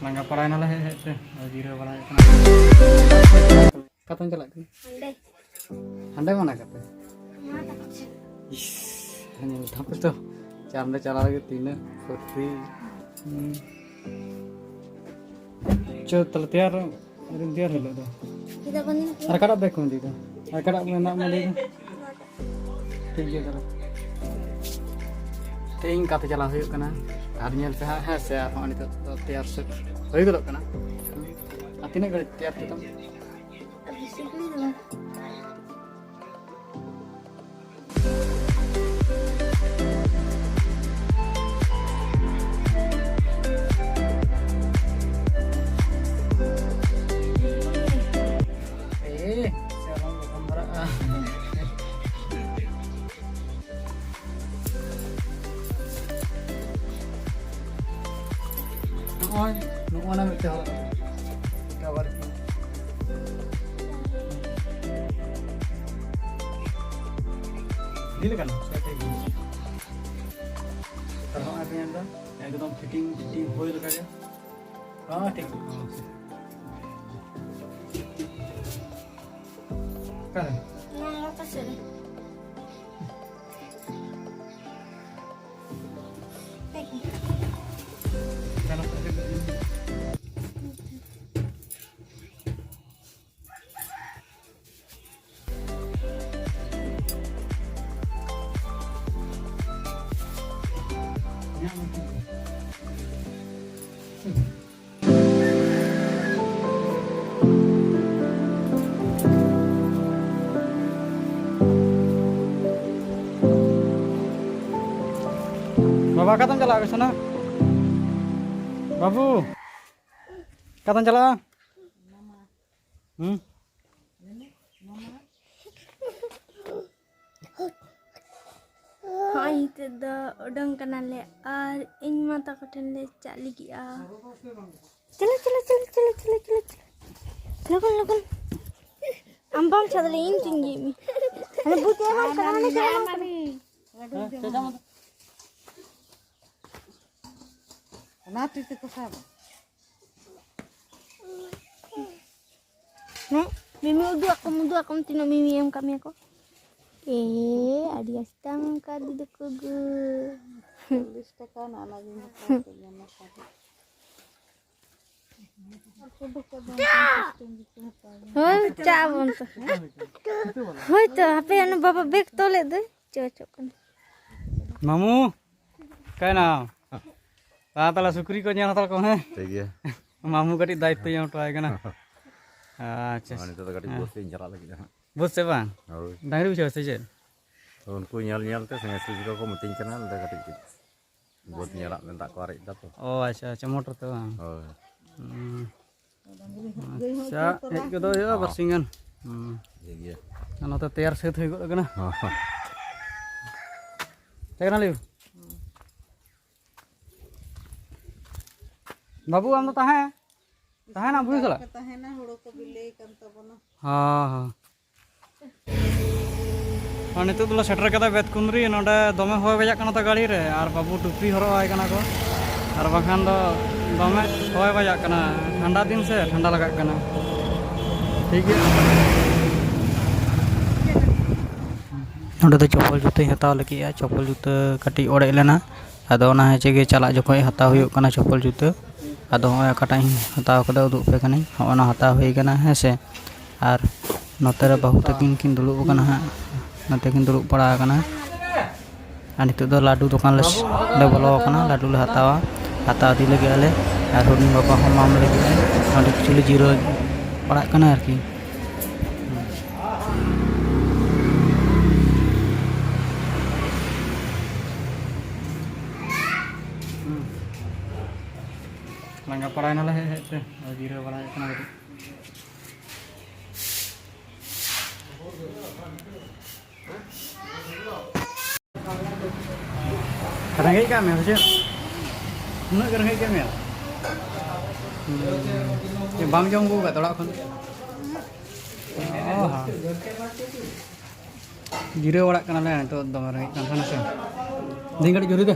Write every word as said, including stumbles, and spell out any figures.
ᱞᱟᱸᱜᱟ ᱯᱟᱲᱟᱭ ᱱᱟᱞᱮ ᱦᱮᱡ ᱦᱮᱡ ᱛᱮ, ᱟᱨ ᱡᱤᱨᱟᱹᱣ ᱵᱟᱲᱟ ᱦᱩᱭᱩᱜ ᱠᱟᱱᱟ᱾ ᱚᱠᱟᱛᱮᱢ ᱪᱟᱞᱟᱜ ᱠᱟᱱᱟ? ᱦᱟᱸᱰᱮ᱾ ᱦᱟᱸᱰᱮ ᱢᱟᱱᱟ ᱠᱟᱛᱮ? ᱢᱟ ᱛᱟᱠᱚ ᱴᱷᱮᱱ᱾ ᱤᱥ, ᱧᱮᱞ ᱛᱟᱯᱮ ᱛᱚ, ᱪᱟᱸᱫ ᱪᱟᱞᱟᱣ ᱞᱟᱹᱜᱤᱫ ᱛᱤᱱᱟᱹᱜ ᱯᱷᱩᱨᱛᱤ᱾ ᱦᱩᱸ᱾ ᱪᱚ ᱛᱟᱦᱞᱮ ᱛᱮᱭᱟᱨ, ᱟᱹᱣᱨᱤᱢ ᱛᱮᱭᱟᱨ ᱦᱤᱞᱳᱜ ᱫᱚ᱾ ᱪᱮᱫᱟᱜ ᱵᱟᱹᱧ ᱟᱨ ᱚᱠᱟᱴᱟᱜ ᱵᱮᱜᱽ ᱠᱚᱢ ᱤᱫᱤᱭᱮᱫᱟ? ᱟᱨ ᱚᱠᱟᱴᱟᱜ ᱢᱮᱱᱟᱜ ᱢᱟ ᱞᱟᱹᱭ ᱢᱮ᱾ ᱴᱷᱤᱠ ᱜᱮᱭᱟ ᱛᱟᱦᱞᱮ᱾ ᱛᱮᱦᱮᱧ ᱚᱠᱟᱛᱮ ᱪᱟᱞᱟᱣ ᱦᱩᱭᱩᱜ ᱠᱟᱱᱟ? ᱟᱨ ᱧᱮᱞ ᱯᱮ ᱦᱟᱸᱜ, ᱦᱮᱸ ᱥᱮ, ᱟᱨᱦᱚᱸ ᱱᱤᱛᱚᱜ ᱫᱚ ᱛᱮᱭᱟᱨ ᱥᱮᱴ ᱦᱩᱭ ᱜᱚᱫᱚᱜ ᱠᱟᱱᱟ᱾ ᱟᱨ ᱛᱤᱱᱟᱹᱜ ᱜᱷᱟᱹᱲᱤᱡ ᱛᱮᱭᱟᱨ ᱛᱮᱫᱚ? ᱵᱮᱥᱤ ᱜᱷᱟᱹᱲᱤᱡ ᱫᱚ ᱵᱟᱝ᱾ ᱮᱭ, ᱥᱮ ᱟᱞᱚᱢ ᱞᱚᱠᱷᱚᱱ ᱫᱷᱟᱨᱟᱜᱼᱟ᱾ ᱱᱚᱜᱼᱚᱭ, ᱱᱚᱜᱼᱚ ᱱᱟ ᱢᱤᱫᱴᱮᱱ ᱦᱚᱨᱚᱜ ᱠᱟᱜ ᱢᱮ᱾ ᱰᱷᱤᱞ ᱠᱟᱱᱟ, ᱥᱮ ᱴᱷᱤᱠ ᱜᱮᱭᱟ? ᱟᱨ ᱦᱚᱸᱜᱼᱚᱭ ᱯᱮ ᱧᱮᱞ ᱮᱫᱟ, ᱮᱠᱫᱚᱢ ᱯᱷᱤᱴᱤᱝ, ᱯᱷᱤᱴᱤᱝ ᱦᱩᱭ ᱞᱮᱠᱟ ᱜᱮ᱾ ᱦᱚᱸ, ᱴᱷᱤᱠ᱾ ᱚᱠᱟᱨᱮ? ᱱᱚᱣᱟ ᱞᱟᱛᱟᱨ ᱥᱮᱫ ᱨᱮ᱾ ᱴᱷᱤᱠ ᱜᱮᱭᱟ᱾ ᱵᱟᱵᱟ, ᱚᱠᱟᱛᱮᱢ ᱪᱟᱞᱟᱜᱼᱟ ᱥᱳᱱᱟ? ᱵᱟᱹᱵᱩ, ᱚᱠᱟᱛᱮᱢ ᱪᱟᱞᱟᱜᱼᱟ? ᱦᱩᱸ? ᱦᱚᱸᱜᱼᱚᱭ ᱱᱤᱛᱚᱜ ᱫᱚ ᱩᱰᱩᱝ ᱠᱟᱱᱟᱞᱮ ᱟᱨ ᱤᱧ ᱢᱟ ᱛᱟᱠᱚ ᱴᱷᱮᱱ ᱞᱮ ᱪᱟᱜ ᱞᱟᱹᱜᱤᱫᱼᱟ᱾ ᱪᱚᱞᱚ, ᱪᱚᱞᱚ, ᱪᱚᱞᱚ᱾ ᱞᱚᱜᱚᱱ, ᱞᱚᱜᱚᱱ᱾ ᱟᱢ ᱵᱟᱢ ᱪᱟᱜ ᱫᱟᱲᱮᱭᱟᱜᱼᱟ, ᱤᱧ ᱪᱚᱧ ᱤᱫᱤᱭᱮᱫ ᱢᱮ᱾ ᱦᱟᱱᱮ ᱵᱩᱡᱽ ᱮᱢᱟᱢ ᱠᱟᱱᱟ, ᱦᱟᱱᱮ ᱪᱟᱞᱟᱜ ᱢᱮ᱾ ᱚᱱᱟ ᱛᱤ ᱛᱮᱠᱚ ᱥᱟᱵᱟ᱾ ᱦᱮᱸ? ᱢᱤᱢᱤ ᱩᱫᱩᱜ ᱟᱠᱚᱢ, ᱩᱫᱩᱜ ᱟᱠᱚᱢ ᱛᱤᱱᱟᱹᱜ ᱢᱤᱢᱤ ᱮᱢ ᱠᱟᱜ ᱢᱮᱭᱟ ᱠᱚ᱾ ᱮ, ᱟᱹᱰᱤ ᱟᱥᱛᱟᱝ ᱠᱟᱹᱨᱤ ᱫᱟᱠᱚ ᱜᱳ᱾ ᱪᱚᱞᱞᱤᱥ ᱴᱟᱠᱟ ᱨᱮᱱᱟᱜ ᱚᱱᱟ ᱜᱤᱧ ᱦᱟᱛᱟᱣ ᱠᱮᱫ ᱜᱮᱭᱟ, ᱚᱱᱟ ᱠᱚ ᱫᱚ᱾ ᱦᱳᱭ, ᱪᱟ ᱵᱚᱱ ᱛᱚ᱾ ᱦᱳᱭ ᱛᱚ, ᱦᱟᱯᱮ ᱚᱱᱟ ᱵᱟᱵᱟ ᱵᱮᱜᱽ ᱛᱚᱞᱮᱫ ᱫᱚᱭ᱾ ᱪᱚ, ᱪᱚᱜ ᱠᱟᱱᱟ᱾ ᱢᱟᱢᱩ, ᱚᱠᱟᱭᱱᱟᱢ? ᱛᱟ ᱛᱟᱦᱞᱮ ᱥᱩᱠᱨᱤ ᱠᱚ ᱧᱮᱞ ᱦᱟᱛᱟᱲ ᱠᱚᱢ, ᱦᱮᱸ? ᱴᱷᱤᱠ ᱜᱮᱭᱟ᱾ ᱢᱟᱢᱩ ᱠᱟᱹᱴᱤᱡ ᱫᱟᱭᱤᱛᱛᱚᱧ ᱮᱢ ᱦᱚᱴᱚ ᱟᱭ ᱠᱟᱱᱟ᱾ ᱟᱪᱪᱷᱟ, ᱟᱨ ᱱᱤᱛᱚᱜ ᱫᱚ ᱠᱟᱹᱴᱤᱡ ᱦᱮᱸ᱾ ᱵᱟᱹᱫᱽ ᱥᱮᱫ ᱤᱧ ᱪᱟᱞᱟᱜ ᱞᱟᱹᱜᱤᱫ ᱦᱟᱸᱜ᱾ ᱵᱟᱹᱫᱽ ᱥᱮᱫ ᱵᱟᱝ? ᱦᱳᱭ᱾ ᱰᱟᱝᱨᱤ ᱵᱩᱡᱷᱟᱹᱣ ᱥᱮ ᱪᱮᱫ? ᱛᱚ ᱩᱱᱠᱩ ᱧᱮᱞ ᱧᱮᱞ ᱛᱮ ᱥᱟᱸᱜᱮ ᱥᱤᱥᱤ ᱠᱚᱠᱚ ᱢᱤᱛᱟᱹᱧ ᱠᱟᱱᱟ, ᱱᱚᱰᱮ ᱠᱟᱹᱴᱤᱡ ᱠᱟᱹᱴᱤᱡ ᱵᱟᱹᱫᱽ ᱧᱮᱞᱟᱜ ᱢᱮ, ᱫᱟᱜ ᱠᱚ ᱟᱨᱮᱡ ᱫᱟ ᱛᱚ᱾ ᱚ, ᱟᱪᱪᱷᱟ, ᱟᱪᱪᱷᱟ, ᱢᱚᱴᱚᱨ ᱛᱮ ᱵᱟᱝ? ᱦᱳᱭ᱾ ᱦᱩᱸ᱾ ᱟᱪᱪᱷᱟ, ᱦᱮᱡ ᱜᱚᱫᱚᱜ ᱦᱩᱭᱩᱜᱼᱟ ᱦᱚᱸ᱾ ᱵᱟᱨᱥᱤᱧ ᱜᱟᱱ᱾ ᱦᱩᱸ᱾ ᱴᱷᱤᱠ ᱜᱮᱭᱟ᱾ ᱟᱨ ᱱᱚᱛᱮ ᱛᱮᱭᱟᱨ ᱥᱟᱹᱛ ᱦᱩᱭ ᱜᱚᱫ ᱟᱠᱟᱱᱟ᱾ ᱦᱚᱸ, ᱦᱚᱸ᱾ ᱪᱮᱫ ᱠᱟᱱᱟ ᱞᱟᱹᱭ ᱢᱮ? ᱵᱟᱹᱵᱩ, ᱟᱢ ᱫᱚ ᱛᱟᱦᱮᱸ, ᱛᱟᱦᱮᱱᱟ ᱵᱩᱲᱦᱤ ᱥᱟᱞᱟᱜ᱾ ᱛᱟᱦᱮᱱᱟ, ᱦᱩᱲᱩ ᱠᱚ ᱵᱤᱞᱤ ᱠᱟᱱ ᱛᱟᱵᱚᱱᱟ᱾ ᱦᱚᱸ, ᱦᱚᱸ᱾ ᱟᱨ ᱱᱤᱛᱚᱜ ᱫᱚᱞᱮ ᱥᱮᱴᱮᱨ ᱠᱟᱫᱟ ᱵᱮᱛᱠᱩᱸᱫᱽᱨᱤ᱾ ᱱᱚᱰᱮ ᱫᱚᱢᱮ ᱦᱚᱭ ᱵᱟᱡᱟᱜ ᱠᱟᱱᱟ ᱛᱚ ᱜᱟᱹᱲᱤ ᱨᱮ, ᱟᱨ ᱵᱟᱹᱵᱩ ᱴᱩᱯᱤ ᱦᱚᱨᱚᱜ ᱟᱭ ᱠᱟᱱᱟ ᱠᱚ, ᱟᱨ ᱵᱟᱝᱠᱷᱟᱱ ᱫᱚ ᱫᱚᱢᱮ ᱦᱚᱭ ᱵᱟᱡᱟᱜ ᱠᱟᱱᱟ᱾ ᱴᱷᱟᱱᱰᱟ ᱫᱤᱱ ᱥᱮ, ᱴᱷᱟᱱᱰᱟ ᱞᱟᱜᱟᱜ ᱠᱟᱱᱟ᱾ ᱴᱷᱤᱠ ᱜᱮᱭᱟ᱾ ᱱᱚᱰᱮ ᱫᱚ ᱪᱚᱯᱚᱞ ᱡᱩᱛᱟᱹᱧ ᱦᱟᱛᱟᱣ ᱞᱟᱹᱜᱤᱫᱼᱟ᱾ ᱪᱚᱯᱚᱞ ᱡᱩᱛᱟᱹ ᱠᱟᱹᱴᱤᱡ ᱚᱲᱮᱡ ᱞᱮᱱᱟ, ᱟᱫᱚ ᱚᱱᱟ ᱦᱚᱪᱚ ᱜᱮ ᱪᱟᱞᱟᱜ ᱡᱚᱠᱷᱚᱡ ᱦᱟᱛᱟᱣ ᱦᱩᱭᱩᱜ ᱠᱟᱱᱟ ᱪᱚᱯᱚᱞ ᱡᱩᱛᱟᱹ᱾ ᱟᱫᱚ ᱦᱚᱸᱜᱼᱚᱭ ᱚᱠᱟᱴᱟᱜ ᱤᱧ ᱦᱟᱛᱟᱣ ᱠᱟᱫᱟ, ᱩᱫᱩᱜ ᱟᱯᱮ ᱠᱟᱹᱱᱟᱹᱧ᱾ ᱦᱚᱸᱜᱼᱚ ᱱᱟ ᱦᱟᱛᱟᱣ ᱦᱩᱭ ᱠᱟᱱᱟ, ᱦᱮᱸ ᱥᱮ᱾ ᱟᱨ ᱱᱚᱛᱮ ᱨᱮ ᱵᱟᱹᱦᱩ ᱛᱟᱹᱠᱤᱱ ᱠᱤᱱ ᱫᱩᱲᱩᱵ ᱟᱠᱟᱱᱟ ᱦᱟᱸᱜ, ᱱᱚᱛᱮ ᱠᱤᱱ ᱫᱩᱲᱩᱵ ᱵᱟᱲᱟ ᱟᱠᱟᱱᱟ᱾ ᱟᱨ ᱱᱤᱛᱚᱜ ᱫᱚ ᱞᱟᱹᱰᱩ ᱫᱚᱠᱟᱱ ᱞᱮ ᱥ-, ᱞᱮ ᱵᱚᱞᱚ ᱟᱠᱟᱱᱟ, ᱞᱟᱹᱰᱩ ᱞᱮ ᱦᱟᱛᱟᱣᱟ᱾ ᱦᱟᱛᱟᱣ ᱤᱫᱤ ᱞᱟᱹᱜᱤᱫ ᱟᱞᱮ᱾ ᱟᱨ ᱦᱩᱰᱤᱧ ᱵᱟᱵᱟ ᱦᱚᱸ ᱢᱟᱢ ᱞᱟᱹᱜᱤᱫ ᱟᱭ, ᱱᱚᱸᱰᱮ ᱠᱤᱪᱷᱩ ᱞᱮ ᱡᱤᱨᱟᱹᱣ ᱯᱟᱲᱟᱜ ᱠᱟᱱᱟ ᱟᱨᱠᱤ᱾ ᱞᱟᱸᱜᱟ ᱯᱟᱲᱟᱭ ᱱᱟᱞᱮ ᱦᱮᱡ ᱦᱮᱡ ᱛᱮ, ᱟᱫᱚ ᱡᱤᱨᱟᱹᱣ ᱵᱟᱲᱟ ᱦᱩᱭᱩᱜ ᱠᱟᱱᱟ ᱠᱟᱹᱴᱤᱡ᱾ ᱨᱮᱸᱜᱮᱡ ᱠᱟᱜ ᱢᱮᱭᱟ ᱥᱮ ᱪᱮᱫ? ᱩᱱᱟᱹᱜ ᱜᱮ ᱨᱮᱸᱜᱮᱡ ᱠᱟᱜ ᱢᱮᱭᱟ? ᱦᱩᱸ᱾ ᱵᱟᱢ ᱡᱚᱢ ᱟᱹᱜᱩ ᱟᱠᱟᱫ ᱚᱲᱟᱜ ᱠᱷᱚᱱ? ᱚ ᱦᱚᱸ᱾ ᱡᱤᱨᱟᱹᱣ ᱵᱟᱲᱟᱜ ᱠᱟᱱᱟᱞᱮ ᱱᱤᱛᱚᱜ, ᱫᱚᱢᱮ ᱨᱮᱸᱜᱮᱡ ᱠᱟᱱ ᱛᱟᱦᱮᱱᱟ ᱥᱮ᱾ ᱫᱤᱱ ᱠᱟᱹᱴᱤᱡ ᱡᱩᱨᱤ ᱫᱮ᱾